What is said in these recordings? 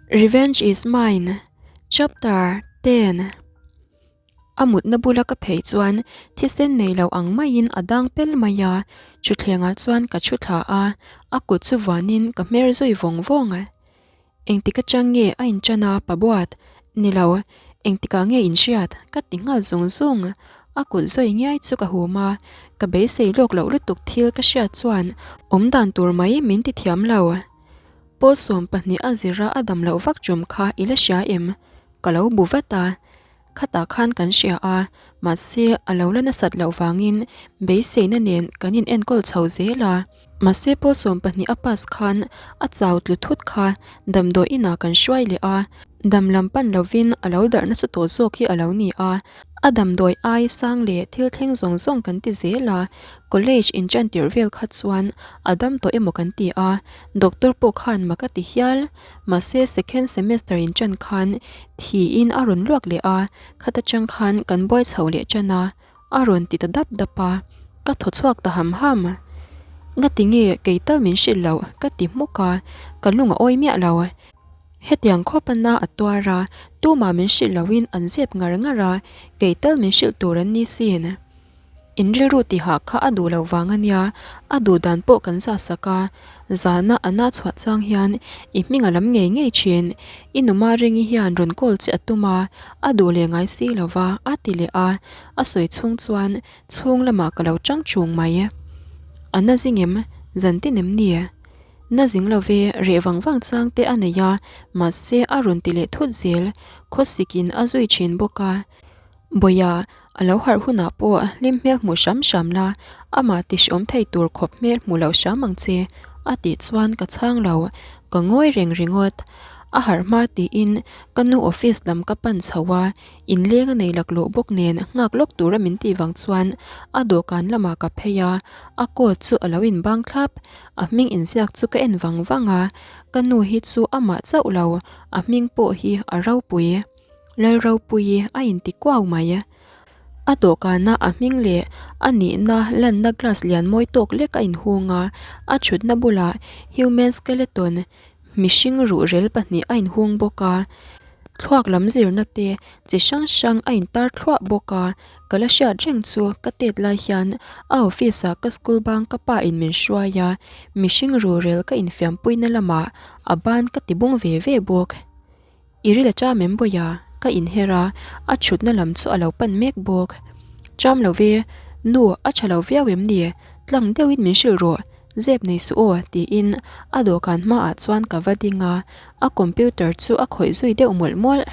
Revenge is mine Chapter 10 A mutna bula ka phei chuan thisen nei lo ang maiin a dang pel mai a, thutthlengah chuan ka thu thla a, a kut chu vuanin ka hmer zui vawng vawng. Engtik atang nge a inṭan a Pabuat? Ni lo, engtikah nge inhriat? Ka ti nghal zung zung. A kut zawi ngiai chu ka hum a, ka beisei lawk loh lutuk thil ka hriat chuan awmdan tur mai min ti thiam lo. Pawl 12 a zira a dam loh vak ṭum kha i la hria em? Ka lo bu vat a. Khatah khan kan hria a, mahse a lo la nasat loh vangin beiseina nen kan in enkawl chho zel a. Mahse pawl 12 a pass khan a chau tlu thut kha damdawi inah kan hruai leh a, dam lam pan lovin a lo darh nasa tawh zawk hi a lo ni a. A damdawi ai sang leh thil thleng zawng zawng kan ti zel a, college inṭan tirh vel kha chuan a dam tawh emaw kan ti a, doctor pawh khan mak a ti hial. Mahse second semester inṭan khan thiin a rawn luak leh a, khata chang khan kan buai chho leh ṭan a, a rawn ti ta dap dap a, ka thaw chhuak ta ham ham. Ngati nge kei tal min hrilh loh ka ti hmuk a, ka lung a awi miah lo. Hetiang khawp a na a tuar a, tumah min hrilh lohin an zep ngar ngar a, kei tal min hrilh tur an ni sin. In rilru tihah kha a duh loh vang a nia, a duh dan pawh kan zah sak a, zahna a na chhuah chang hian i hming a lam ngei ngei thin. I numa ringi hian rawn call che a tum a, a duh leh ngai si lo va, a ti leh a, a sawi chhung chuan chhung lamah ka lo chang chung mai. A na zing em? Zan tin em ni? Na zing lo ve, reh vang vang chang te a nei a, mahse a rawn ti leh thut zel, khawsikin a zui thin bawk a. Bawia, a lo harh hunah pawh hlim hmel hmuh hram hram la, amah tihriawm thei tur khawp hmel hmuh loh hram ang che, a tih chuan ka chhang lo, ka ngawi reng ringawt. A harh hma tiin ka nu office lam ka pan chho a, inleng a nei laklawh bawk nen nghak lawk tura min tih vang chuan a dawhkan lamah ka phei a, a coat chu a lo inbang thlap, a hming inziak chu ka en vang vang a, ka nu hi chu amah chauh lo, a hming pawh hi a ropui. Lalropuii a inti kuau mai. A dawhkana a hming leh a nihna lanna glass lian mawi tawk lek a inhung a, a thutna bulah human skeleton mihring ruhrel pahnih a inhung bawk a. Thluak lam zirna te chi hrang hrang a intar thluah bawk a, ka la hriat reng chu ka tet lai hian a office ah ka school bang ka pa in min hruai a, mihring ruhrel ka infiampuina lamah a ban ka ti bung ve ve bawk. I ril a cham em Bawia? Ka inher a, a thutna lam chu a lo pan mek bawk. Cham lo ve, nu a tha lo viau em ni? Tlang deuhin min hrilh rawh, zep nei suh aw tiin a dawhkan hmaah chuan ka va ding a, a computer chu a khawih zui deuh mawlh mawlh.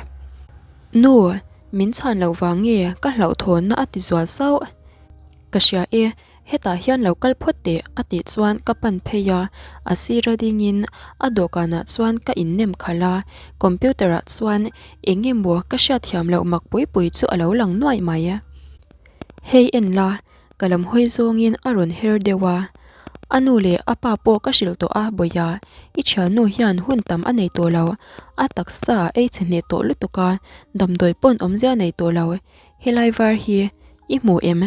Nu, min chhan loh vang nge ka hlauhthawnna a ti zual sauh. Ka hria e, Hetah hian lo kal phawt teh a tih chuan ka pan phei a, a sira dingin a dawhkanah chuan ka innem khalh a, computer ah chuan eng emaw ka hriatthiam loh mak pui pui chu a lo lang nuaih mai. Hei en la, ka lam hawi zawngin a rawn her deuh a, a nu leh a pa pawh ka hrilh tawh a Bawia, i thiannu hian hun tam a nei tawh lo, a taksa a ei chhe hneh tawh lutuk a, damdawi pawn awmzia nei tawh lo, helai var hi i hmu em?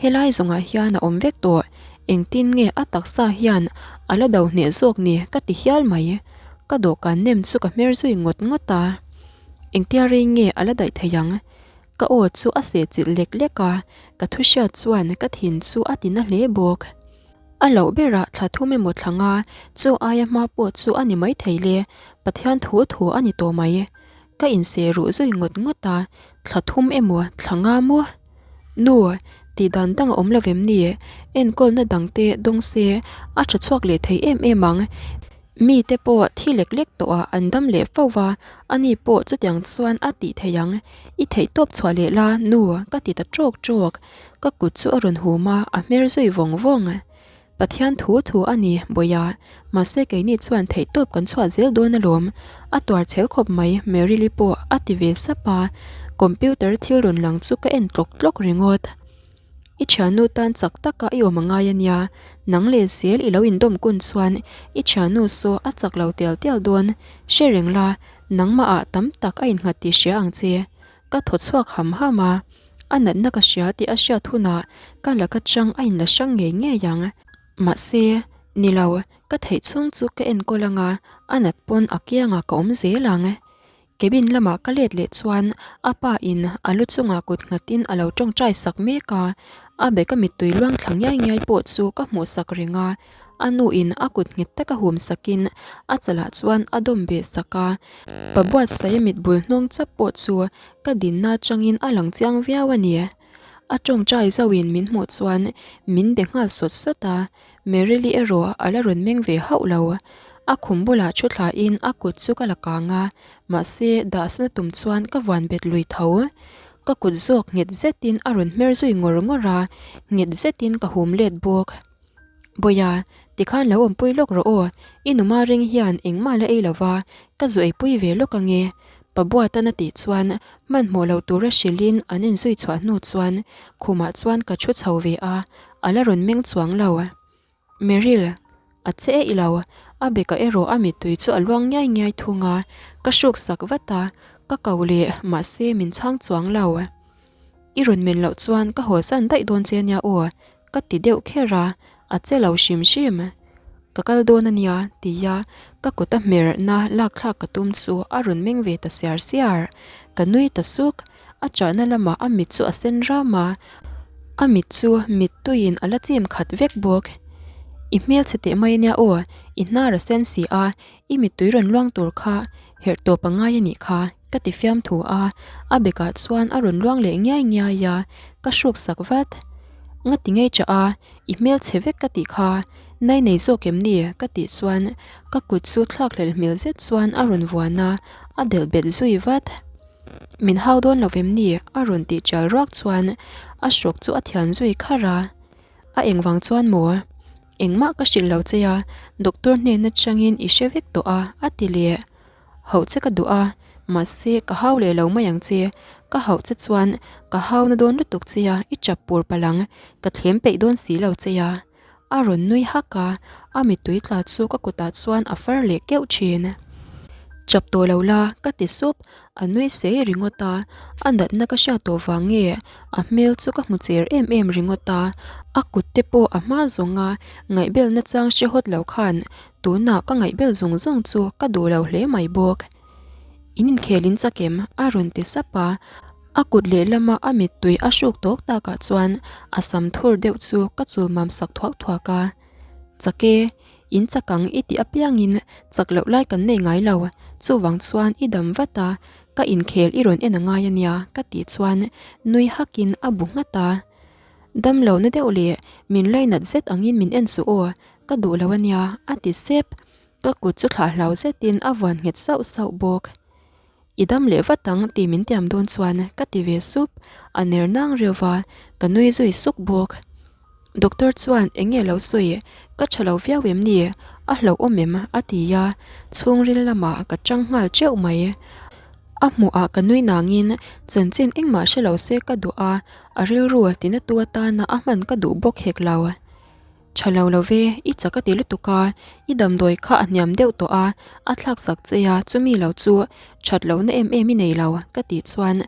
Helai zawngah hian a awm vek tawh, engtin nge a taksa hian a la do hneh zawk ni ka ti hial mai. Ka dawhkan nem chu ka hmer zui ngawt ngawt a, engtia rei nge a la daih thei ang? Ka aw chu a seh chilh lek lek a, ka thu hriat chuan ka thin chu a ti na hle bawk. A loh berah thla thum emaw thla nga chu aia hma pawh chu a ni maithei le, Pathian thu thu a ni tawh mai. Ka inseh ruh zui ngawt ngawt a, thla thum emaw thla nga maw? Nu, tih dan dang a awm lo vem ni? Enkawlna dangte dawng se a tha chhuak leh thei em em ang. Mite pawh thi lek lek tawh ah an dam leh fo va, ani pawh chutiang chuan a tih thei ang. I theih tawp chhuah leh la, nu, ka ti ta tawk tawk. Ka kut chu a rawn hum a, a hmer zui vawng vawng. Pathian thu thu a ni, Bawia. Mahse keini chuan theihtawp kan chhuah zel dawn alawm. A tuar chhel khawp mai, Maryli pawh a ti ve sap a. Computer thil rawn lang chu ka en tlawk tlawk ringawt. I thiannu tan chak taka i awm a ngai a nia. Nang leh zel i lo indawm kun chuan i thiannu saw a chak lo tial tial dawn. Hre reng la, nangmahah tam tak a innghat tih hria ang che. Ka thaw chhuak ham ham a. A natna ka hria tih a hriat hunah ka laka chang a inla hrang ngei ngei ang. Mahse, Ni lo, ka theih chhung chu ka enkawl anga a nat pawn a kiangah ka awm zel ang. Cabin lamah ka let leh chuan a pa in a lu chungah kut nghatin a lo tawngtai sak mek a, a beka mittui luang thla ngiai ngiai pawh chu ka hmuh sak reng a, a nu in a kut nghet taka hum sakin a chalah chuan a dawm beh sak a, pa buatsaia mit bul hnawng chap pawh chu ka dinna atangin a lang chiang viau a ni. A tawngtai zauhin min hmuh chuan min be nghal sawt sawt a, Merily erawh a la rawn meng ve hauh lo. A khum bulah thu thlain a kut chu ka la kang a, mahse dahsna tum chuan ka vuan bet lui tho. Ka kut zawk nghet zetin a rawn hmer zui ngawr ngawr a, nghet zetin ka hum let bawk. Bawia, tikhan lo awmpui lawk rawh aw, i numa ring hian engmah la ei lova, ka zu eipui ve lawk ange. Pa Buatan a tih chuan hmanhmawh lo tura hrilhin an inzui chhuah hnu chuan khumah chuan ka thu chho ve a, A la rawn meng chuang lo. Meryl, a che eih lo. A bekah erawh a mittui chu a luang ngiai ngiai thung a, ka hruk sak vat a, ka ko leh mahse min chhang chuang lo. I rawn men loh chuan ka haw san daih dawn che nia aw, ka ti deuh kher a, a che lo hrim hrim. Ka kal dawn a nia, tia ka kut a hmerna lak thlak ka tum chu a rawn meng ve ta siar siar. Ka nui ta suk, a chahna lamah a mit chu a sen ram a, a mit chu mittuiin a la chim khat vek bawk. I hmelchhe teh mai ania aw, i hnar a sen si a, i mittui rawn luang tur kha herh tawp a ngai a nih kha, ka ti fiamthu a, a bekah chuan a rawn luang leh ngiai ngiai a, ka hruk sak vat. Nga ti ngei chah a, i hmelchhe vek ka tih kha, nai nei zawk em ni? ka tih chuan ka kut chu thlakhlelh hmel zet chuan a rawn vuan a, a delh bet zui vat. Min hau dawn lo vem ni? a rawn tih chial ruak chuan a hrawk chu a thian zui kharh a. A engvang chuan maw? Engmah ka hrilh lo che a, doctor hnen atangin i hre vek tawh a, a ti leh. Hauh che ka duh a, mahse ka hau leh lo mai ang che. Ka hauh che chuan ka hau na dawn lutuk che a, i chap pur palh ang, ka thlem peih dawn si lo che a. A rawn nui hak a, a mittui tla chu ka kutah chuan a far leh keuh thin. Chap tawh lo la, ka ti sup, a nui sei ringawt a, a natna ka hriat tawh vang nge a hmel chu ka hmu cher em em ringawt a, a kut te pawh a hma zawnga ngaihbelna chang hre hawt lo khan tunah ka ngaihbel zung zung chu ka duh lo hle mai bawk. In inkhel in chak em? a rawn ti sap a, a kut lehlama a mittui a hruk tawk takah chuan a sam thur deuh chu ka chul mam sak thuak thuak a. Chak e, in chak ang i tih apiangin chak loh lai kan nei ngai lo, chuvang chuan i dam vat a, ka inkhel i rawn en a ngai a nia ka tih chuan nui hakin a bu nghat a. Dam lo na deuh leh min lainat zet angin min en suh aw, ka duh lo a nia a ti sep. Ka kut chu thlah hlau zetin a vuan nghet sauh sauh bawk. I dam leh vat ang tih min tiam dawn chuan ka ti ve sup, a ner nang reuh va, ka nui zui suk bawk. Doctor chuan eng nge lo sawi, ka tha lo viau em ni, a hlauhawm em? a ti a, chhungril lamah ka chang nghal teuh mai. A hmuhah ka nui nangin chanchin engmah hre lo se ka duh a, a rilru tinatu atana a hman ka duh bawk hek lo. Tha lo lo ve, i chak a ti lutuk a, i damdawi kha a hniam deuh tawh a, a thlak sak che a, chumi lo chu that lohna em em i nei lo ka tih chuan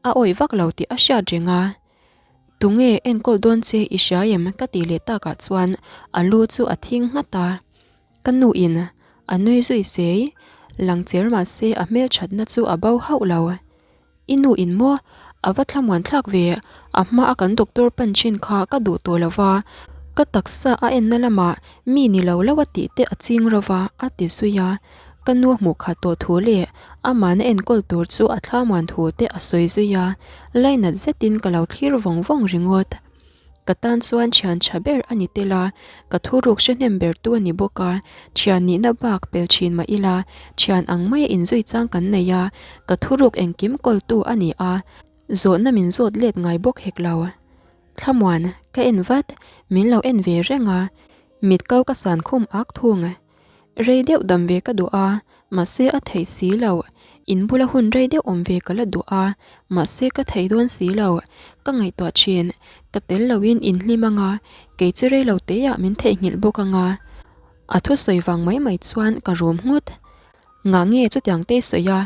a awih vak lo tih a hriat reng a. Tunge enkawl dawn che i hria em ka tih leh takah chuan a lu chu a thing nghat a. Ka nu in a nui zui sei, lang cher mahse a hmelthatna chu a bo hauh lo. I nu in maw? A va thlamuan thlak ve, a hma a kan doctor pan thin kha ka duh tawh lo va, ka taksa a enna lamah mi ni lo lo a tih te a ching ro va, a ti zui a. Ka nu hmuh khat tawh thu leh amahna enkawl tur chu a thlamuan thu te a sawi zui a, lainat zetin ka lo thlir vawng vawng ringawt. Ka tan chuan thian tha ber a ni tel a, ka thuruk hre hnem ber tu a ni bawk a, thian nihna bak pel thin mah ila, thian ang maia inzui chang kan nei a, ka thuruk engkim kawltu a ni a, zawhna min zawt let ngai bawk hek lo. Thlamuan, ka en vat, min lo en ve reng a, mit kau ka san khum ak thung. Rei deuh dam ve ka duh a, mahse a theih si lo. In bula hun rei deuh awm ve ka la duh a, mahse ka thei dawn si lo. Ka ngaihtuah thin, ka tel loin in hlim ang a, kei chu rei lo teiah min theihnghilh bawk ang a. A thusawi vang mai mai chuan ka rum nghut. Ngah nge chutiang te sawi a,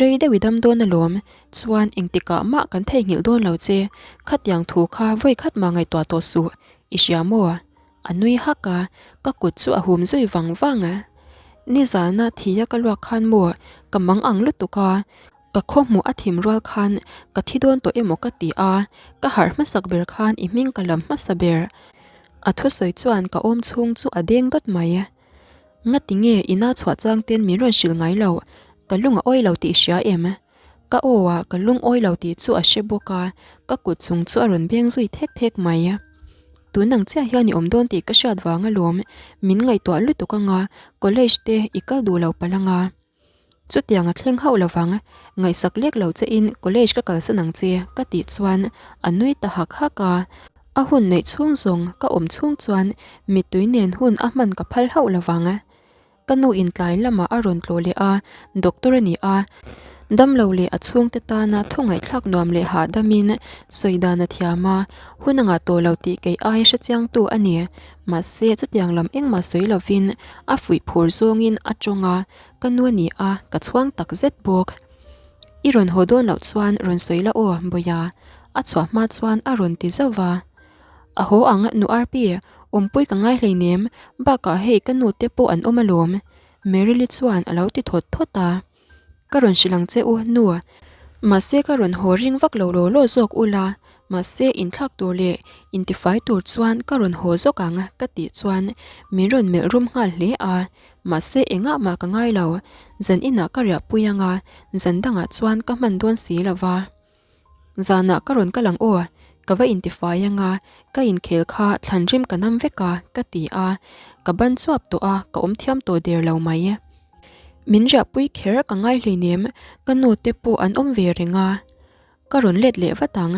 rei deuh i dam dawn alawm, chuan engtikah mah kan theihnghilh dawn lo che, khatiang thu kha vawi khat mah ngaihtuah tawh suh, i hria maw? A nui hak a, ka kut chu a hum zui vang vang. Nizana thia ka luak khan maw ka mang ang lutuk a, ka khaw hmuh a thim rual khan ka thi dawn tawh emaw ka ti a, ka harh hmasak ber khan i hming ka lam hmasa ber. A thusawi chuan ka awm chhung chu a deng dawt mai. Ngati nge ina chhuah chang ten min rawn hrilh ngai lo, ka lung a awi lo tih hria em? Ka aw a ka lung awi lo tih chu a hre bawk a, ka kut chung chu a rawn beng zui thek thek mai. Tun ang chiah hian i awm dawn tih ka hriat vang alawm, min ngaihtuah lutuk anga college te i kal duh lo palh anga. Chutiang a thleng hauh lovang, ngaihsak lek lo che in college ka kalsan ang che ka tih chuan a nui ta hak hak a. A hun neih chhung zawng ka awm chhung chuan mittui nen hun a hman ka phal hauh lovang. Ka nu in tlai lamah a rawn tlawh leh a, doctor a ni a, damlo leh a chhungte tana thu ngaihthlak nuam leh hahdamin sawi dan a thiam a, hun a ngah tawh lo tih kei aia hrechiangtu a ni. Mahse, chutiang lam engmah sawi lovin a fuih phur zawngin a tawng a, ka nu a ni a, ka chhuang tak zet bawk. I rawn haw dawn loh chuan rawn sawi la aw, Bawia. A chhuah hma chuan a rawn ti zauh va. A haw ang, nu Arpi, awmpui ka ngai hleinem, bakah hei ka nu te pawh an awm alawm, Merily chuan a lo ti thawt thawt a. Ka rawn hrilh ang che u, nu. Mahse ka rawn haw ring vak lo law law zawk ula, mahse inthlak tur leh intifai tur chuan ka rawn haw zawk ang ka tih chuan min rawn melh rum nghal hle a, mahse engah mah ka ngai lo, zan inah ka riahpui anga zan dangah chuan ka hman dawn si lova. Zanah ka rawn kal ang aw, ka va intifai anga, ka inkhel kha thlan rim ka nam vek a, ka ti a, ka ban chuap tawh a, ka awm thiam tawh der lo mai. Min riahpui kher ka ngai hleinem, ka nu te pawh an awm ve reng a, ka rawn let leh vat ang.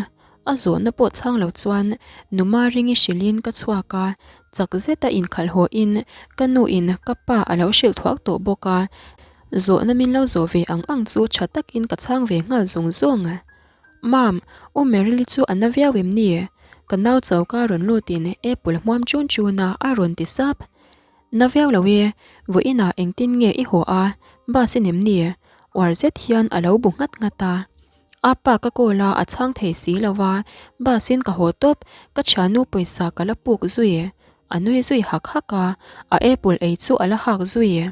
A zawhna pawh chhang lo chuan nu Maringi hrilhin ka chhuak a, chak zeta inkhalh hawhin ka nuin ka pa a lo hrilh thuak tawh bawk a, Zawhna min lo zawh ve ang ang chu tha takin ka chhang ve nghal zung zung. Mam, U Merily chu a na viau em ni? Ka nau choka rawn lutin apple hmuam chun chun a a rawn ti sap. Na viau lo e, vawiinah engtin nge i haw a, bus in em ni? Uar zet hian a lo bu nghat nghat a. A pa ka call a, a chhang thei si lo a, bus in ka haw tawp, ka thiannu pawisa ka la puk zui. A nui zui hak hak a, a apple ei chu a la hak zui.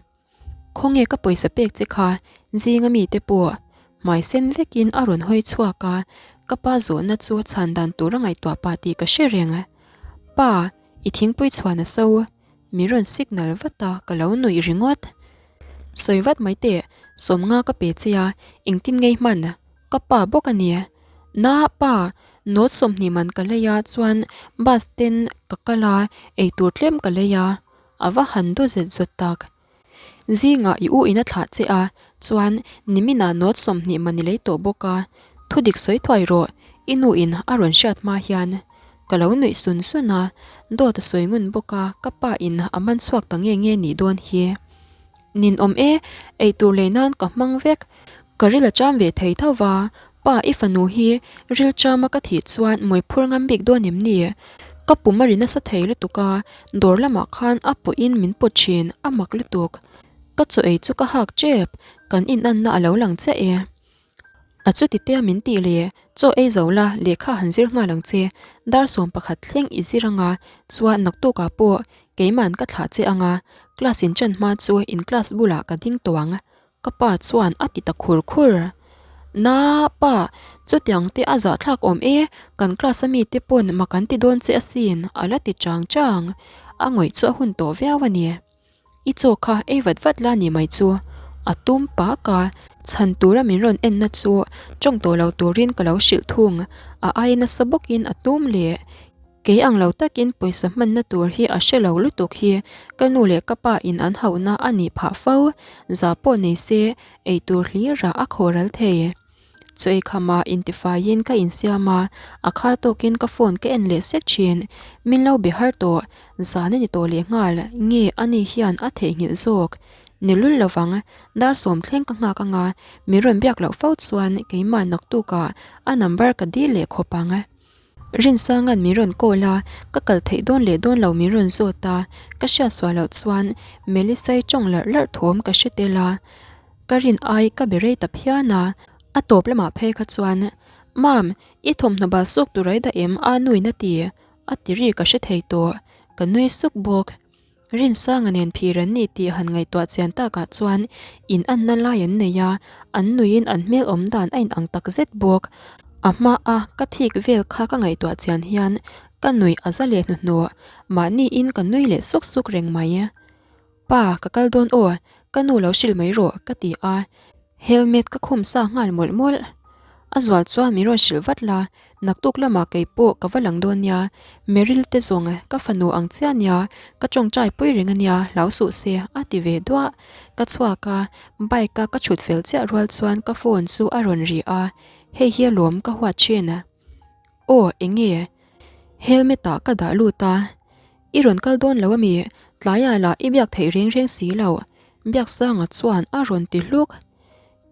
Khawnge ka pawisa pek che kha zinga mite pawh hmai sen vekin a rawn hawi chhuak a, ka pa zawhna chu chhan dan tur a ngaihtuah pah tih ka hre reng. Pa, i thingpui chhuan a so. Min rawn signal vat a, ka lo nuih ringawt. Sawi vat mai teh, sawmnga ka pe che a, engtin ngei hman? Ka pa bawk a ni. Na, pa, note 20 man ka lei a, chuan bus ten ka kal a, eitur tlem ka lei a. A va han daw zet zawt tak. Zingah i u in a thlah che a, chuan niminah note 20 man i lei tawh bawk a, thudik sawi thuai rawh, i nu in a rawn hriat hma hian. Ka lo nuih sun sun a, dawt a sawi ngun bawk a, ka pa in a man chhuak ta nge nge nih dawn hi. Ninawm e, eitur lei nan ka hmang vek. Ka ril a cham ve thei tho va, Pa i fanu hi ril chama ka thih chuan mawi phur ngam bik dawn em ni? Ka pum a ri nasa thei lutuk a, dawr lamah khan a pawhin min pawt thin, a mak lutuk. Ka chaw ei chu ka hak tep, kan inanna a lo lang chiah e. A chuti tea min tih le, chaw ei zo la, lehkha han zir nghal ang che, dar 11 thleng i zir anga, chuan naktukah pawh keiman ka thlah che anga, class in ṭan hma chu in class bulah ka ding tawh ang, Ka pa chuan a ti ta khur khur. Na, pa, chutiang te a zahthlak awm e, kan class a mite pawn mak an ti dawn che asin, a la ti chang chang. A ngawih chu a hun tawh viau a ni. I chaw kha ei vat vat la ni mai chu. A tum pak a, chhan tura min rawn enna chu tawng tawh lo turin ka lo hrilh thung. A aia nasa bawkin a tum leh. Kei ang lo takin pawisa hmanna tur hi a hre lo lutuk hi ka nu leh ka pa in an hauhna a nih phah fo, za pawh nei se eitur hlirah a khawral thei. Chaw eikhama intifaiin ka insiam a, a khal tawkin ka phone ka en leh sek thin. Min lo be har tawh, zan a ni tawh lehnghal, nge ani hian a theihnghilh zawk? Ni lul lovang, dar sawm thleng ka nghak anga, min rawn biak loh fo chuan keimah naktukah a number ka dil leh khawp ang. Rinsanga'n min rawn call a, ka kal theih dawn leh dawn lo min rawn zawt a, ka hriat suah loh chuan Melisai tawng larh larh thawm ka hre tel a, ka rin ai ka be rei ta phian a, a tawp lamah phei kha chuan Mam, i thawmhnaw bal suk tur ai dah em? a nuin a ti, a ti ri ka hre thei tawh. Ka nui suk bawk. Rinsanga nen phir an ni tih han ngaihtuah chian takah chuan in anna lai an nei a, an nuiin an hmel awm dan a inang tak zet bawk. A hmaa ka thik vel kha ka ngaihtuah chian hian ka nuih a za leh hnuhnawh, mahniin ka nui leh suk suk reng mai. Pa, ka kal dawn aw, ka nu lo hrilh mai rawh, ka ti a. Helmet ka khum sa nghal mawlh mawlh. A zual chuan min rawn hrilh vat la, naktuk lamah kei pawh ka va lang dawn nia, Meryl te zawng ka fanu ang chiah nia, ka tawngtai pui reng a nia, hlau suh se, a ti ve duah. Ka chhuak a, bike a ka chhut fel chiah rual chuan ka phone chu a rawn ri a, hei hi alawm ka huat thin. Aw, eng nge? Helmet ah ka dah lut a. I rawn kal dawn lo ami? Tlaiah lah i biak theih reng reng si lo. Biaksanga chuan a rawn ti hluk.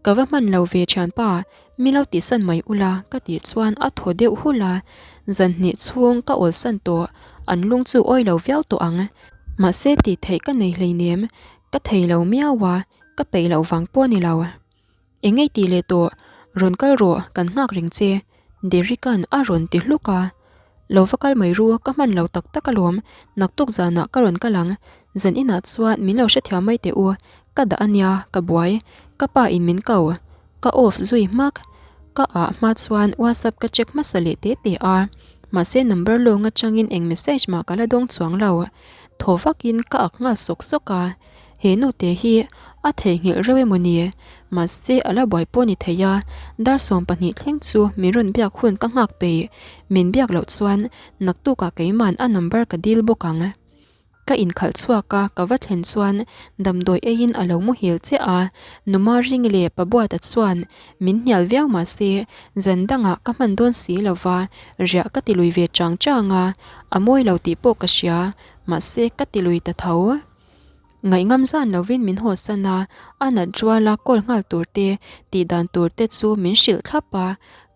Ka va hman lo ve thianpa, mi lo tihsan mai ula ka tih chuan a thaw deuh hulh a. Zan hnih chhung ka awlsan tawh, an lung chu awi lo viau tawh ang. Mahse tih theih ka nei hleinem, ka thei lo miau a, ka peih loh vang pawh a ni lo. Eng ei tih leh tawh, rawn kal rawh, kan nghak reng che, Derrick-a'n a rawn ti hluk a. Lo va kal mai ru, ka hman lo tak tak alawm, naktuk zanah ka rawn kal ang, zan inah chuan min lo hrethiam mai teh u, ka dah a nia, ka buai, ka pa in min ko, ka off zui hmak. Ka ah hma chuan WhatsApp ka check hmasa leh te te a, mahse number lawng atangin eng message mah ka la dawng chuang lo, thaw vakin ka ak nghal sawk sawk a. He nute hi a theihnghilh reuh emaw ni? Mahse a la buai pawh ni thei a, dar 12 thleng chu min rawn biak hun ka nghak peih. Min biak loh chuan naktukah keiman a number ka dil bawk ang. Ka inkhalh chhuak a, ka va thlen chuan damdawi eiin a lo muhil chiah a, Numa ring leh Pabuata chuan min hnial viau mahse zan dangah ka hman dawn si lova, riah ka ti lui ve chang chang a, a mawi lo tih pawh ka hria, mahse ka ti lui ta tho. Ngaihngam zan lovin min hawsan a, a nat ruala call nghal tur te, tih dan tur te chu min hrilh thlap a,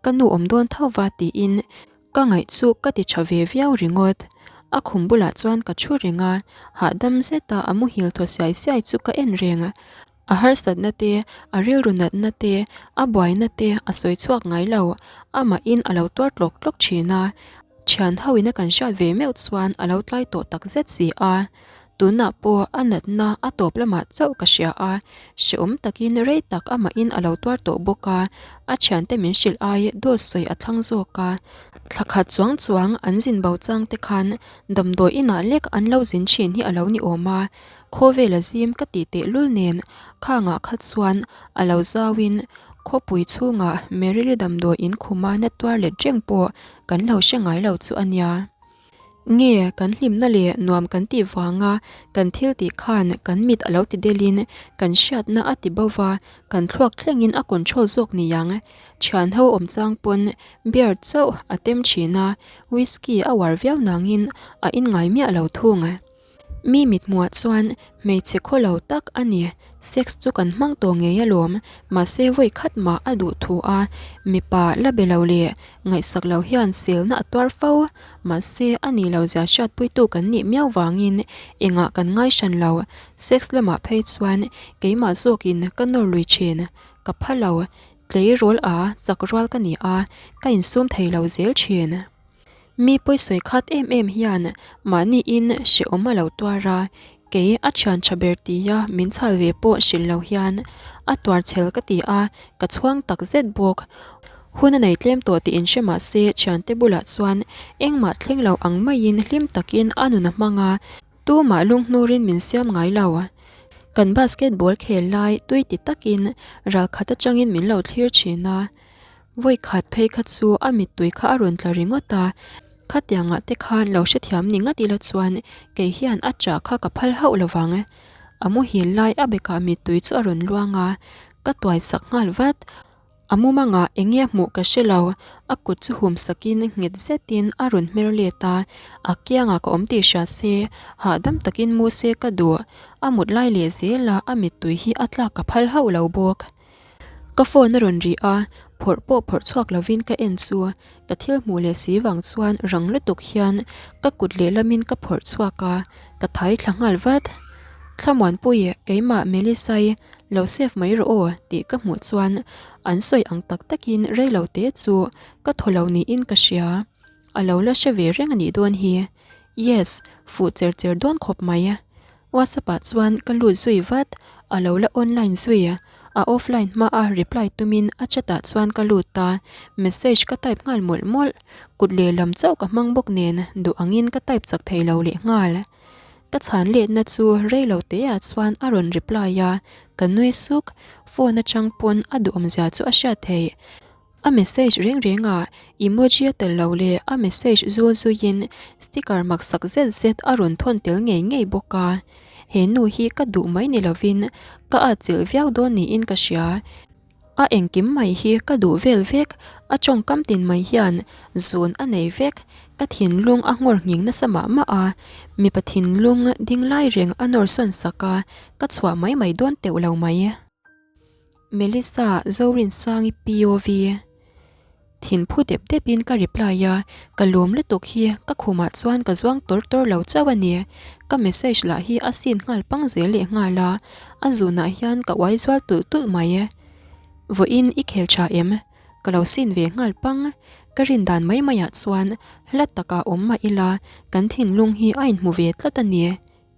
ka nu awm dawn tho va tiin ka ngaih chu ka ti tha ve viau ringawt. A khum bulah chuan ka thu reng a, hahdam zeta a muhil thaw siai siai chu ka en reng. A harsatna te, a rilru natna te, a buaina te a sawi chhuak ngai lo, amahin a lo tuar tlawk tlawk thin a, thian ho ina kan hriat ve meuh chuan a lo tlai tawh tak zet si a. Tunah pawh a natna a tawp lamah chauh ka hria a, hrehawm takin rei tak amahin a lo tuar tawh bawk a, a thiante min hrilh ai dawt sawi a thlang zawk a. Thla khat chuang chuang an zin bo chang te khan damdawi inah lek an lo zin thin hi a lo ni awm a, khawvel a zim ka tih tehlul nen khangah kha chuan a lo zauin khawpui chhungah Merili damdawi in khuma na tuar let reng pawh kan lo hre ngai lo chu a nia. Nge kan hlimna leh nuam kan tih vanga kan thil tih khan kan mit a lo ti delin kan hriatna a ti bo va, kan thluak thlengin a control zawk niang. Thian ho awm chang pawn beer chauh a tem thin a, whisky a uar viau nangin a inngai miah lo thung. Mi mithmuah chuan hmeichhe khaw lo tak a ni, sex chu kan hmang tawh ngei alawm, mahse vawi khat mah a duh thu a, mipa la be lo leh ngaihsak lo hian selna a tuar fo, mahse a ni lo zia hriatpuitu kan nih miau vangin engah kan ngai hran lo, sex lamah phei chuan keimah zawkin ka nawr lui thin, ka pha lo, tleirawl a chak rual ka ni a, ka insum thei lo zel thin. Mi pawisawi khat em em hian mahniin hrehawm a lo tuar a, kei a thian tha ber tia min chhal ve pawh hrilh lo hian a tuar chhel ka ti a, ka chhuang tak zet bawk. Hun a nei tlem tawh tih inhre mah se thiante bulah chuan engmah thleng lo ang maiin hlim takin a nun a hmang a, tumah lunghnurin min siam ngai lo. Kan basketball khel lai tui ti takin ralkhat atangin min lo thlir thin a. Vawi khat phei kha chu a mittui kha a rawn tla ringawt a, khatiangah te khan lo hrethiam ni ngat ila chuan kei hian a chah kha ka phal hauh lo vang. A muhil lai a bekah mittui chu a rawn luang a, ka tuai sak nghal vat. A mumangah eng nge a hmuh ka hre lo, a kut chu hum sakin nghet zetin a rawn hmer let a, a kiangah ka awm tih hria se, hahdam takin mu se ka duh. A mut lai leh zela a mittui hi a tlak ka phal hauh lo bawk. Ka phone a rawn ri a, phawrh pawh phawrh chhuak lovin ka en chu ka thil hmuh leh si vang chuan rang lutuk hian ka kut lehlamin ka phawrh chhuak a, ka thai thla nghal vat. Thlamuanpui, keimah Melissa-i lo save mai rawh aw tih ka hmuh chuan an sawi ang tak takin reilo te chu ka thaw lo niin ka hria. A lo la hre ve reng a nih dawn hi. Yes, fuh cher cher dawn khawp mai. WhatsApp ah chuan ka lut zui vat, a lo la online zui. A offline hma a reply tumin a chat ah chuan ka lut a, message ka type nghal mawlh mawlh. Kut lehlam chauh ka hmang bawk nen duh angin ka type chak thei lo lehnghal. Ka chhan letna chu rei lo te ah chuan a rawn reply a, ka nui suk, phone atang pawn a duhawmzia chu a hriat theih. A message reng reng ah emoji a tel lo leh a message zul zuiin sticker mak sak zet zet a rawn thawn tel ngei ngei bawk a. He nu hi ka duh mai ni lovin ka atchilh viau dawn niin ka hria. A engkim mai hi ka duh vel vek, a tawngkam tin mai hian zun a nei vek, ka thinlung a nghawr nghing nasa mah mah a, mipa thinlung ding lai reng a nawr sawn sak a, ka chhuah mai mai dawn teuh lo mai. Melissa Zorinsangi POV. Thin phu dep dep in ka reply a, ka lawm lutuk hi ka khumah chuan ka zuang tawr tawr lo chauh a ni. Ka message lah hi a sin nghal pang zel leh nghal a, a zunah hian ka uai zual tulh tulh mai. Vawiin i khel tha em? Ka lo sin ve nghal pang. Ka rin dan mai maiah chuan hla takah awm mah ila kan thinlung hi a inhmu ve tlat a ni.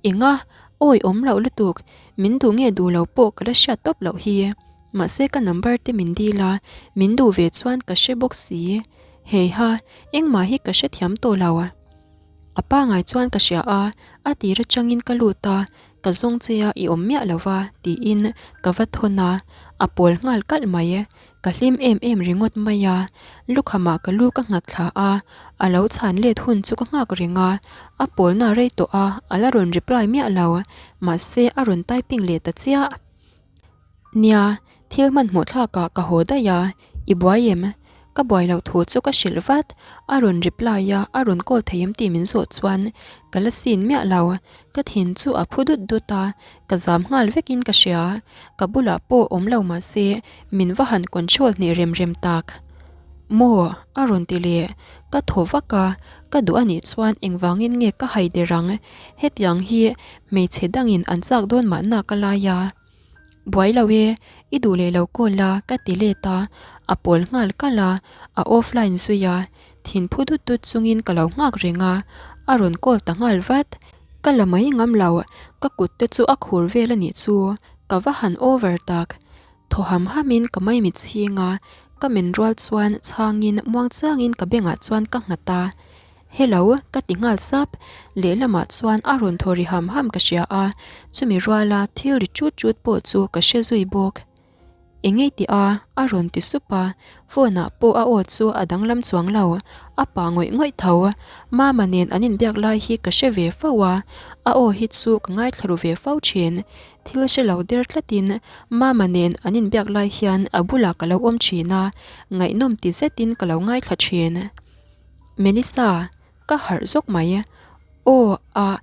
Enga, awi awm loh lutuk, min duh nge duh lo pawh ka la hriat tawp loh hi. Mahse ka number te min dil a, min duh ve chuan ka hre bawk si. Heiha, engmah hi ka hrethiam tawh lo. A pangai chuan ka hria a, a tir atangin ka lut a, ka zawng che a i awm miah lo va tiin ka va thawn a, a pawl nghal kalh mai. Ka hlim em em ringawt mai a, lukhamah ka lu ka nghat thla a, a lo chhan let hun chu ka nghak reng a, a pawlna rei tawh a, a la rawn reply miah lo, mahse a rawn typing leh ta chiah. Nia, thil hmanhmawh thlakah ka haw daih a, i buai em? Ka buai loh thu chu ka hrilh vat, a rawn reply a, a rawn call thei em tih min zawh chuan ka la sin miah lo, Ka thin chu a phu dut dut a, ka zam nghal vekin ka hria. Ka bulah pawh awm lo mah se min va han control hneh rem rem tak. Maw? a rawn ti leh. Ka thaw vak a, ka duh a nih chuan engvangin nge ka hai der ang? Hetiang hi hmeichhe dangin an chak dawn mahna ka lai a. Buai lo e, i duh leh lo call la ka ti let a, a pawl nghal kalh a, a offline zui a, thin phu dut dut chungin ka lo nghak reng a, a rawn call ta nghal vat. Ka la mai ngam lo, ka kut te chu a khur vel a nih chu, ka va han over tak. Thaw ham hamin ka maimit chhing a, ka men rual chuan chhangin muangchangin ka bengah chuan ka nghat a. Hello, ka ti nghal sap. Lehlamah chuan a rawn thaw ri ham ham ka hria a, chumi ruala thil ri chut chut pawh chu ka hre zui bawk. Engei tih a? a rawn ti sup a, phone ah pawh a aw chu a danglam chuang lo, a pa ngawih ngawih tho. Mama nen an inbiak lai hi ka hre ve fo a, a aw hi chu ka ngaithla ru ve fo thin. Thil hre lo der tlatin Mama nen an inbiak lai hian a bulah ka lo awm thin a, ngaihnawm ti zetin ka lo ngaithla thin. Melissa, ka harh zawk mai. Aw, ah,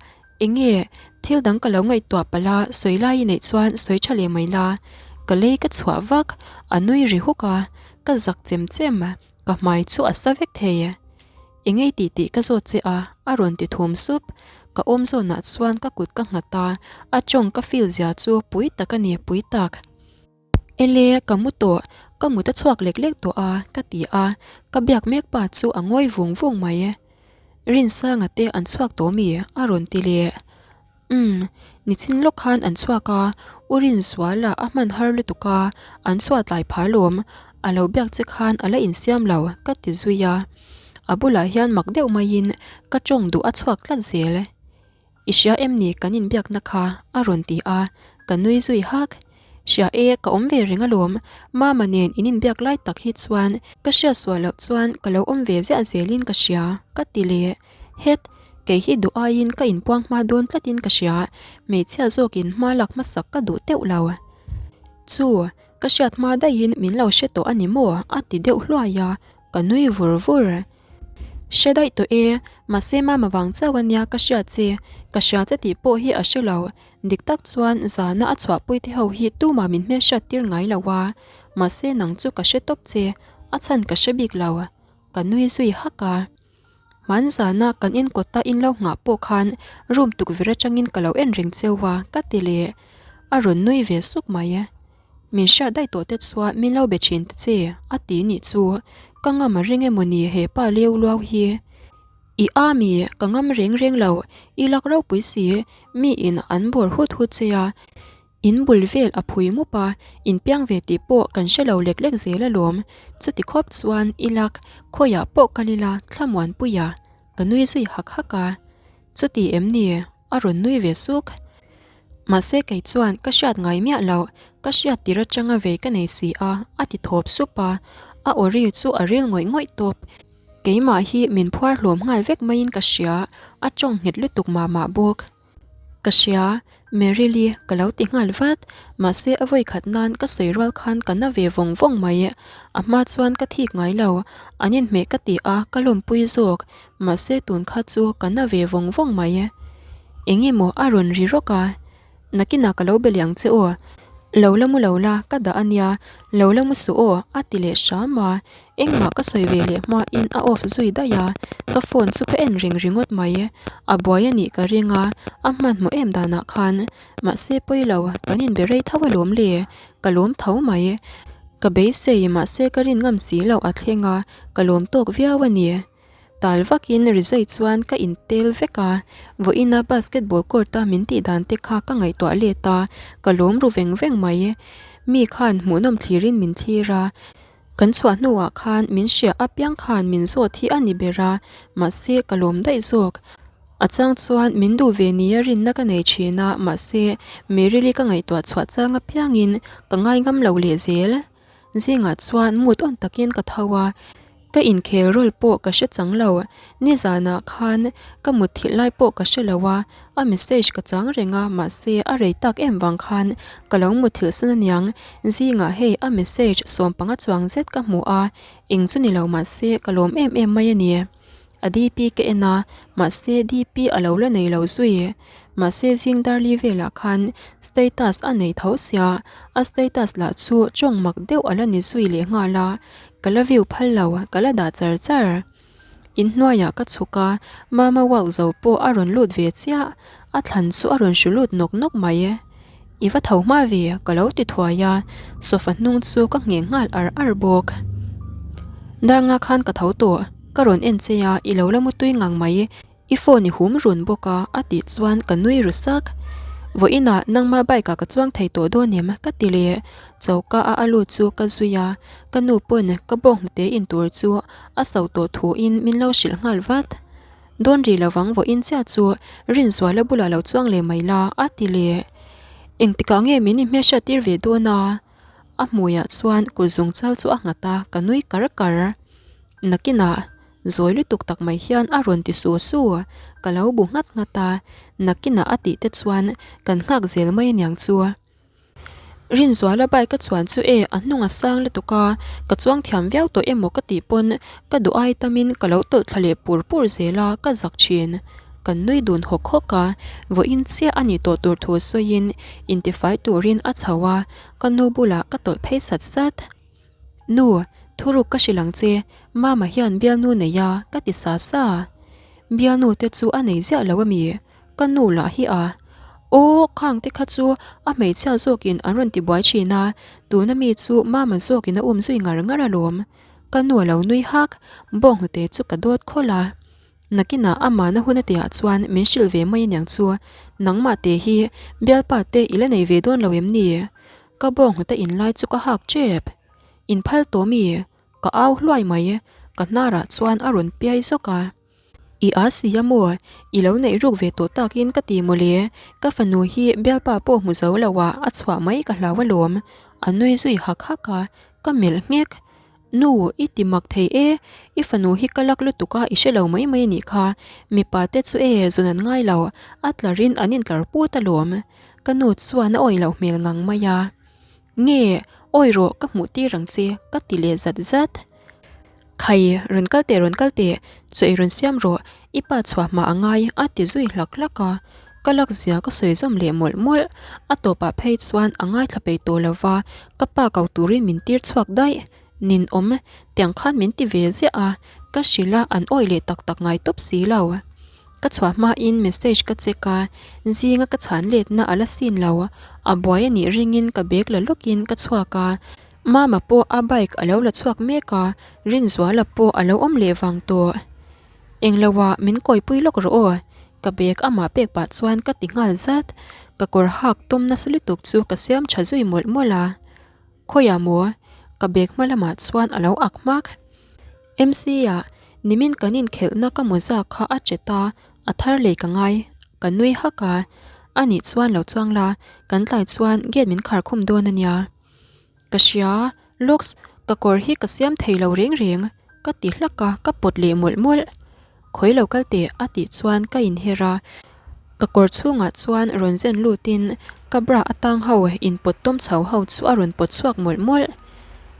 enge, thil dang ka lo ngaihtuah palh a, sawi lai i neih chuan sawi tha leh mai la. Ka lei ka chhuah vak, a nui ri huk a, ka zak chem chem, ka hmai chu a sa vek thei. Engei tih tih ka zawt che a, a rawn ti thum sup. Ka awm zawnah chuan ka kut ka nghat a, a tawng ka feel zia chu pui tak a ni, pui tak. Ele, ka mu tawh, ka mut a chhuak lek lek tawh a, ka ti a, ka biak mek pa chu a ngawi vung vung mai. Rinsanga te an chhuak tawh mi? a rawn ti leh. Umm, nichin lawk khan an chhuak a, U Rinzuala a hman har lutuk a, an chhuah tlai phah lawm, a lo biak che khan a la insiam lo, ka ti zui a. A bulah hian mak deuh maiin ka tawng duh a chhuak tlat zel. I hria em ni kan inbiakna kha? a rawn ti a, ka nui zui hak. Hria e, ka awm ve reng alawm, Mama nen in inbiak lai tak hi chuan ka hriat sual loh chuan ka lo awm ve ziah zelin ka hria, ka ti leh. Het, kei hi duh aiin ka inpuang hma dawn tlatin ka hria, hmeichhia zawkin hma lak hmasak ka duh teuh lo. Chu, ka hriat hma daihin min lo hre tawh a ni maw? a ti deuh hluai a, ka nui vur vur. Hre daih tawh e, mahse mama vang chauh a nia ka hria che, ka hria che tih pawh hi a hre lo, dik tak chuan zana a chhuahpui te ho hi tumah min hmelhriat tir ngai lo a, mahse nang chu ka hre tawp che, a chhan ka hre bik lo, ka nui zui hak a. Hman zana kan inkawta in lo nghah pawh khan room tukverh atangin ka lo en reng cheu a, ka ti leh, a rawn nui ve suk mai. Min hriat daih tawh te chuan min lo be thin ta che, a ti nih chu. Ka ngam a ring emaw ni he pa leu luau hi. I a mi, ka ngam reng reng lo, i lak ropui si, mi in an bawr hut hut che a, in bul vel a phui mup a, in piang ve tih pawh kan hre lo lek lek zel alawm, chuti khawp chuan i lak khawiah pawh kal ila thlamuanpuia ka nui zui hak hak a, chuti em ni? A rawn nui ve suk. Mahse kei chuan ka hriat ngai miah loh, ka hriat tir atanga vei ka nei si a, a ti thawp sup a, a aw ri chu a ril ngawih ngawih tawp. Keimah hi min phuar hlawm nghal vek maiin ka hria, a tawng nghet lutuk mah mah bawk. Ka hria, Merily ka lo ti nghal vat, mahse a vawi khat nan ka sawi rual khan ka na ve vawng vawng mai. A hma chuan ka thik ngai lo, an inhmeh ka ti a, ka lawmpui zawk, Mahse tun kha chu ka na ve vawng vawng mai e. Eng emaw a rawn ri rawk a, Nakinah ka lo be leh ang che aw. Lo la mu lo la, ka dah a nia, lo la mu suh aw, a ti leh hram a. Engmah ka sawi ve leh hmain a off zui daih a, ka phone chu ka en reng ringawt mai. A buai a nih ka ring a, a hmanhmawh em danah khan. Mahse pawi lo, kan inbe rei tho alawm le, ka lawm tho mai. Ka beisei, mahse ka rin ngam si loh a thleng a, ka lawm tawk viau a ni. Tal vakin rizai chuan ka intel vek a, vawiina basketball court a min tih dan te kha ka ngaihtuah let a, ka lawm ru veng veng mai. Mi khan hmuhnawm thlirin min thlir a, kan chhuah hnuah khan min hria apiang khan min zawt hi a ni ber a, mahse ka lawm daih zawk. A chang chuan min duh ve nia rinna ka nei thin a, mahse Merily ka ngaihtuah chhuah chang apiangin ka ngaingam lo leh zel. Zingah chuan mut awn takin ka tho a, ka inkhel rawl pawh ka hre chang lo. Nizanah khan ka mut thilh lai pawh ka hre lo a, a message ka chang reng a, mahse a rei tak em vang khan ka lo mut thilh san aniang. Zingah hei a message sawmpanga chuang zet ka hmu a, eng chu ni lo mahse ka lawm em em mai a ni. A DP ka en a, mahse DP a lo la nei lo zui. Mahse zing darli velah khan status a nei tho sia, a status lah chu tawng mak deuh a la ni zui leh nghal a, ka la view phal lo, ka la dah char char. Inhnuaiah ka chhuk a, Mama walk zo pawh a rawn lut ve chiah, a thlan chu a rawn hru lut nawk nawk mai. I va tho hma ve, ka lo ti thuai a, sofa hnung chu ka ngheng nghal ar ar bawk. Darnga khan ka tho tawh. Ka rawn en che a, i lo la mutui ngang mai, i phone i hum run bawk a, a tih chuan ka nui ru sak. Vawiinah nangma bike ah ka chuang thei tawh dawn em? ka ti leh. Choka a a lut chu ka zui a, ka nu pawn ka bawk hnute in tur chu a so tawh thuin min lo hrilh nghal vat. Dawn ri lovang vawiin chiah chu Rinzuala bulah lo chuang leh mai la, a ti leh. Engtikah nge min inhmelhriat tir ve dawn a? A hmuiah chuan kut zungchal chu a nghat a, ka nui kar kar. Nakinah, zawi lutuk tak mai hian a rawn ti su su, ka lo bu nghat nghat a, nakinah a tih te chuan kan nghak zel mai aniang chu. Rinzuala bike a chuan chu e a hnung a sang lutuk a, ka chuang thiam viau tawh emaw ka tih pawn ka duh ai tamin ka lo tawlh thla leh pur pur zel a, ka zak thin. Kan nui dun hawk hawk a, vawiin chiah a nih tawh tur thu sawiin intifai turin a chho a, ka nu bulah ka tawlh phei sat sat. Nu, thuruk ka hrilh ang che, Mama hian bialnu nei a, ka ti sa sa. Bialnu te chu a nei ziah lo ami? Ka nu lah hi a. Aw, khang te kha chu a hmeichhia zawkin an rawn ti buai thin a, tuna mi chu Mama zawkin a um zui ngar ngar alawm. Ka nu a lo nui hak, bawnghnute chu ka dawt khawlh a. Nakinah amahna hun a tihah chuan min hrilh ve mai aniang chu, nangmah te hi bialpa te i la nei ve dawn lo em ni? Ka bawnghnute inlai chu ka hak tep. Inphal tawh mi? Ka au hluai mai. Ka hnarah chuan a rawn piai zawk a. I a si a maw? I lo neih ruk ve tawh takin ka ti mawle. Ka fanu hi bialpa pawh hmu zo lo ah a chhuah mai ka hlau alawm. A nui zui hak hak a, ka melh nghek. Nu, i ti mak thei e, i fanu hi ka lak lutuk a, i hre lo mai mai a nih kha. Mipa te chu e, zun an ngai lo, a tlarin an intlar put alawm. Ka nu chuan a awih loh hmel ngang mai a. Nge, awi rawh, ka hmuh tir ang che, ka ti leh zat zat. Khai, rawn kal teh, rawn kal teh, chaw ei rawn siam rawh, i pa chhuah hma a ngai, a ti zui hlak hlak a. Ka lak zia ka sawi zawm leh mawlh mawlh. A tawpah phei chuan a ngaithla peih tawh lo va, ka pa ko turin min tir chhuak daih. Ninawm, tiang khan min ti ve ziah a, ka hrilh a, an awih leh tak tak ngai tawp si lo. Ka chhuah hmain message ka check a, zinga ka chhan letna a la sin lo. A buai a nih ringin ka bag la lawkin ka chhuak a, Mama pawh a bike a lo la chhuak mek a, Rinzuala pawh a lo awm leh vang tawh. Englo ah min kawipui lawk rawh aw, ka bag amah pek pah chuan ka ti nghal zat. Ka kawr hak tum nasa lutuk chu ka siam tha zui mawlh mawlh a. Khawiah maw? Ka bag hma lamah chuan a lo ak hmak. MC ah nimin kan inkhelhna ka mawza kha a che ta, a thar lei ka ngai. Ka nui hak a, anih chuan lo chuang la, kan tlai chuan gate min khar khum dawn a nia. Ka hria, looks, ka kawr hi ka siam thei lo reng reng, ka ti hlak a, ka pawt leh mawlh mawlh. Khawi lo kal teh a tih chuan ka inher a, ka kawr chhungah chuan rawn zen lutin ka bra atang ho inpawt tawm chho ho chu a rawn pawt chhuak mawlh mawlh.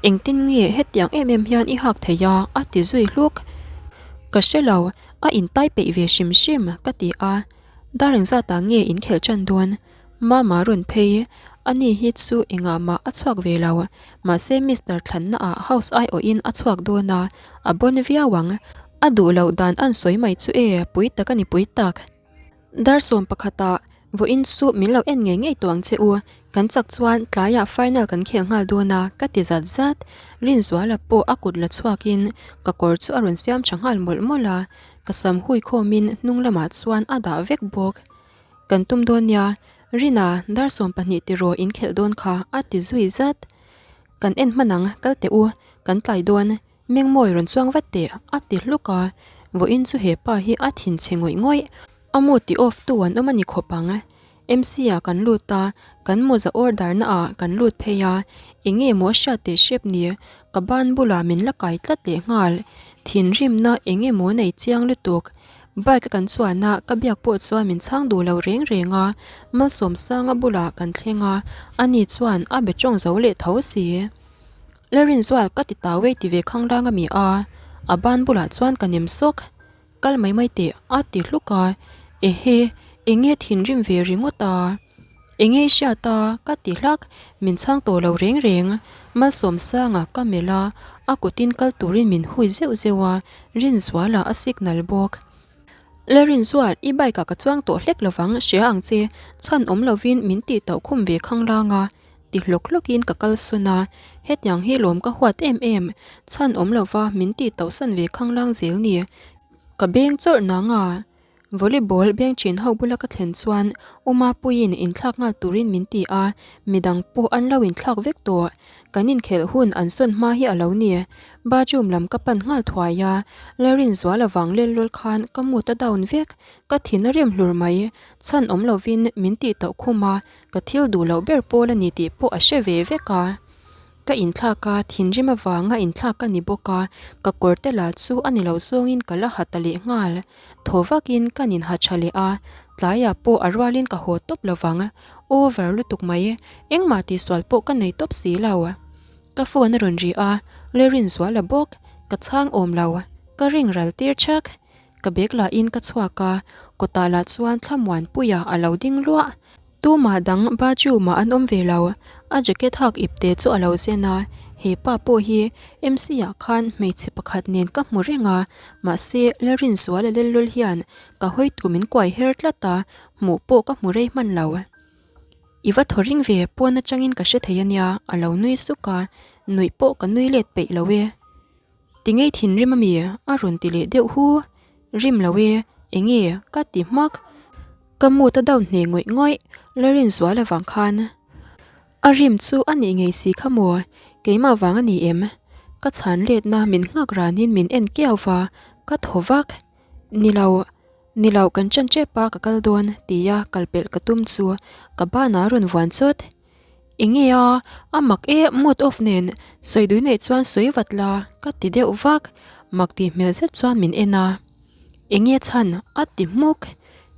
Engtin nge hetiang em em hian i hak thei a? a ti zui hluk. Ka hre lo, a intai peih ve hrim hrim ka ti a, dar engzatah nge inkhelh tan dawn? Mama rawn phei, ani hi chu engah mah a chhuak ve lo, mahse Mister Thlanna ah house aiawhin a chhuak dawn a, a bawn viau ang. A duh loh dan an sawi mai chu e, pui tak a ni pui tak. Dar 11 ah vawiin chu min lo en ngei ngei tawh ang che u, kan chak chuan tlaiah final kan khel nghal dawn a ka ti zat zat. Rinzuala pawh a kut la chhuakin ka kawr chu a rawn siam tha nghal mawlh mawlh a, ka sam hui khawmin hnung lamah chuan a dah vek bawk. Kan tum dawn nia, Rina, dar 12 tiraw in khelh dawn kha a ti zui zat. Kan en hman ang, kal teh u, kan tlai dawn, Mengmawi rawn chuang vat teh a ti hluk a, vawiin chu he pa hi a thinchhe ngawih ngawih, a mood ti off tu an awm a ni khawp ang. MC ah kan lut a, kan mawza order na ah kan lut phei a, eng nge maw a hriat teh hrep ni, ka ban bulah min la kai tlat leh nghal, thinrimna eng nge maw nei chiang lutuk. Bike a kan chuan a, ka biak pawh chuan min chhang duh lo reng reng a, Malsawmsanga bulah kan thleng a, ani chuan a be tawng zo leh tho si. Lalrinzual ka ti tau e ti ve khanglang a mi a, a ban bulah chuan ka nem sawk. Kal mai mai teh a ti hluk a, ehe, enge thinrim ve ringawt a? Enge i hriat a? ka ti hlak, min chhang tawh lo reng reng. Malsawmsanga ka melh a, a kutin kal turin min hui zeuh zeuh a, Rinzuala a signal bawk. Lalrinzual, i bike ah ka chuang tawh hlek lovang, hria ang che, chhan awm lovin min tih tauh khum ve khanglang a, ti hlawk hlawkin ka kal sawn a, hetiang hi lawm ka huat em em, chhan awm lova min tih tauhsan ve khanglang zel ni. Ka beng chawrh nang a, Volleyball beng thin ho bula ka thlen chuan U Mapuiin inthlak nghal turin min ti a, midang pawh an lo inthlak vek tawh. Kan inkhelh hun an sawn hma hi a lo ni. Bathroom lam ka pan nghal thuai a, Lalrinzuala vang lel lawl khan ka mood a down vek. Ka thin a rem hlur mai. Chhan awm lovin min tih tauh khum a, ka thil duh loh ber pawl a ni tih pawh a hre ve vek a. Ka inthlak a, thinrim avanga inthlak ka ni bawk a, ka kawr te lah chu a ni lo zawngin ka la ha ta leh nghal. Thaw vakin ka nin ha tha leh a, tlaiah pawh a rualin ka haw tawp lo vang. Over lutuk mai, engmah tihsual pawh ka nei tawp si lo. Ka phone a rawn ri a, Lalrinzuala bawk, ka chhang awm lo, ka ring ral tir chak. Ka bag lahin ka chhuak a, kawtah lah chuan Thlamuanpuia a lo ding luah. Tumah dang bathroom ah an awm ve lo, a jacket hak ipte chu a lo zen a, he pa pawh hi MC ah khan hmeichhe pakhat nen ka hmu reng a, mahse Lalrinzuala lellul hian ka hawi tur min kuai her tlat a, hmuh pawh ka hmu rei hman lo. I va thaw ring ve, pawn atangin ka hre thei a nia, a lo nui suk a, nuih pawh ka nui let peih lo e. Tingei thinrim ami? A rawn ti leh deuh hu. Rim lo e, enge? Ka ti hmak. Ka mood a down hneh ngawih ngawih, Larinzual avang khan. A rim chu a nih ngei si kha maw? Keimah vang a ni em? Ka chhan letna min nghak ranin min en kiau va, ka thaw vak. Ni lo, ni lo kan ṭan ṭep a ka kal dawn tia kal pelh ka tum chu ka banah a rawn vuan chawt. Enge a, a mak e mood off nen sawi dui neih chuan sawi vat la ka ti deuh vak, mak tih hmel zet chuan min en a. Enge chhan a ti hmuk,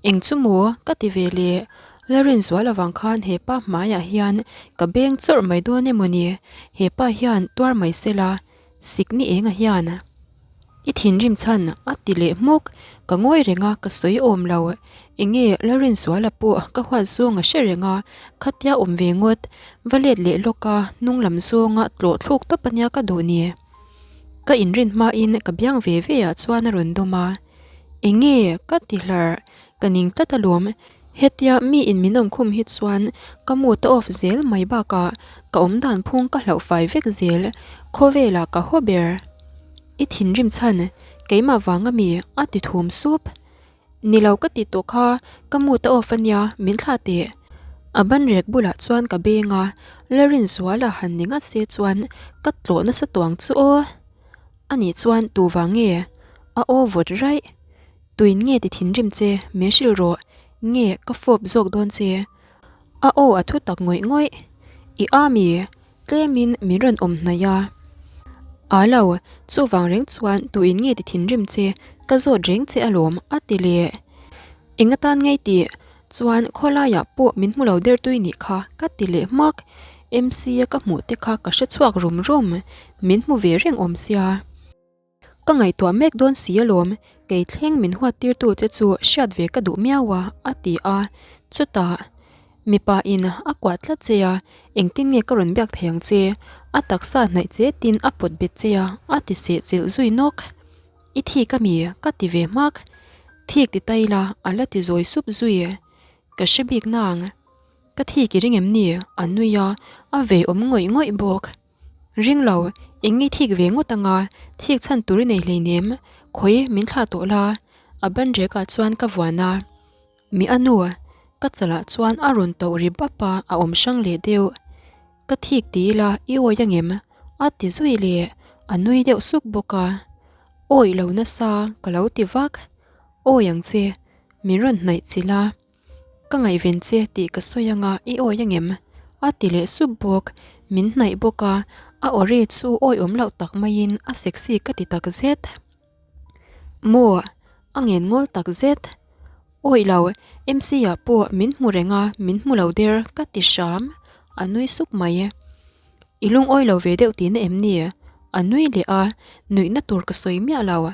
eng chu maw ka ti ve leh, Lalrinzual avang khan hepa hmaiah hian ka beng chawrh mai dawn emaw ni, hepa hian tuar mai sela Sikni enga hian i thinrim chhan a ti leh hmuk, ka ngawi reng a ka sawi awm lo, enge Lalrinzuala pawh ka huat zawng a hre reng a, khatia awm ve ngawt, va let leh lawk a hnung lam zawnga tlawh thluk tawp ania ka duh ni. Ka inrin hmain ka biang ve ve ah chuan a rawn dawm a, enge ka ti hlar, ka ning tlat alawm, Hetia mi in min awm khum hi chuan ka mood a off zel mai bakah ka awm dan phung ka hlauh fai vek zel, khawvelah ka haw ber. I thinrim chhan, Keimah vang ami? a ti thum sup. Ni lo ka ti tawh kha, ka mood a off a nia, min thlah teh. A ban rek bulah chuan ka beng a, Lalrinzuala han ni ngat se chuan ka tlawh nasa tuang chu aw. Anih chuan tu vang nge? A aw vawt raih. Tuin nge ti thinrim che, min hrilh rawh, nge ka fawp zawk dawn che? A aw a thu tak ngawih ngawih. I a mi? Tlemin min rawn awm hnaih a. A lo, chuvang reng chuan tuin nge ti thinrim che, ka zawt reng che alawm, a ti leh. Eng atan ngei tih chuan khawlaiah pawh min hmu lo der tui nih kha, ka ti leh hmak. MC-a ka hmuh te kha ka hre chhuak rum rum, min hmu ve reng awm sia. Ka ngaihtuah mek dawn si alawm, kei thleng min huat tirtu che chu hriat ve ka duh miau a, a ti a. Chutah, mipa in a kuah tlat che a, engtin nge ka rawn biak thei ang che? A taksa hnaih che tin a pawt bet che a, a ti seh chilh zui nawk. I thik a mi? ka ti ve hmak. Thik ti ta ila, a la ti zawi sup zui. Ka hre bik nang. Ka thik i ring em ni? A nui a, a vei awm ngawih ngawih bawk. Ring lo, eng nge thik ve ngawt anga, thik chhan tur i nei hleinem, khawi min thlah tawh la, a ban rek ah chuan ka vuan a. Mi a nu, ka chalah chuan a rawn tauh ri bap a, a awm hrang leh deuh. Ka thik ti ila i awi angem? A ti zui leh, a nui deuh suk bawk a. Awi lo nasa, ka lo ti vak. Awi ang che, min rawn hnaih chilh a. Ka ngaihven che tih ka sawi anga i awi angem? A ti leh sup bawk. Min hnaih bawk a, a awri chu awi awm loh tak maiin a sexy ka ti tak zet. Maw? A ngen ngawl tak zet. Awi lo, MC ah pawh min hmu reng a, min hmu lo der ka ti hram. A nui suk mai. I lungawi lo ve deuh tihna em ni? A nui leh a, nuihna tur ka sawi miah lo.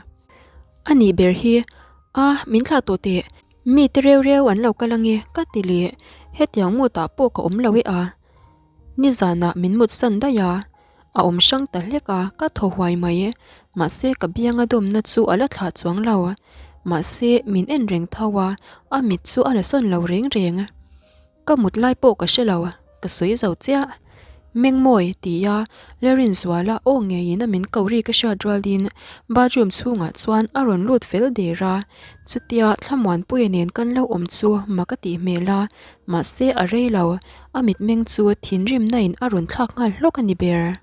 A nih ber hi, a, min thlah tawh teh. Mi te reu reu an lo kal ange ka ti leh, hetiang mood ah pawh ka awm lo e a. Nizanah min mut san daih a, a awm hrang ta hlek a, ka thaw huai mai. Mahse ka bianga dawmna chu a la thlah chuang lo. Mahse min en reng tho a, a mit chu a la sawn lo reng reng. Ka mut lai pawh ka hre lo, ka sawi zo chiah. Mengmawi, tia Lerinzuala aw ngeiin a min ko ri ka hriat rualin bathroom chhungah chuan a rawn lut fel der a. Chutia Thlamuanpuia nen kan lo awm chu mak a tih hmel a, mahse a rei lo, a mitmeng chu thinrimna in a rawn thlak nghal hlawk a ni ber.